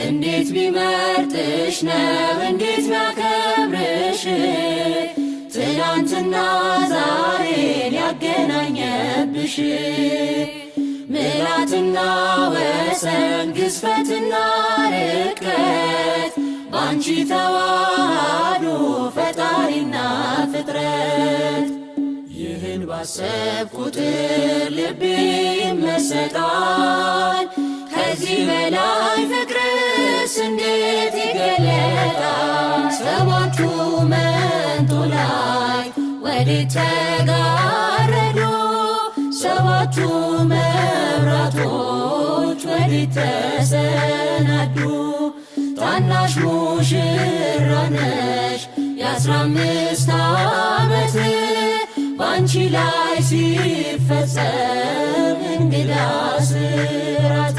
እንዴት ቢመርጥሽ ነው እንዴት ቢያከብርሽ ትናንትና ዛሬን ያገናኘብሽ ምላትና ወሰን ግዝፈትና ርቀት ባንቺ ተዋህዶ ፈጣሪና ፍጥረት። ይህን ባሰብ ቁጥር ልቤ ይመሰጣል። ከዚህ በላይ ፍቅርስ እንዴት ይገለጣል? ሰባቱ መንጦላዕት ወዴት ተጋረዱ? ሰባቱ መብራቶች ወዴት ተሰናዱ? ታናሽ ሙሽራ ነሽ የ15 ዓመት ባንቺ ላይ ሲፈጸም እንግዳ ስራት።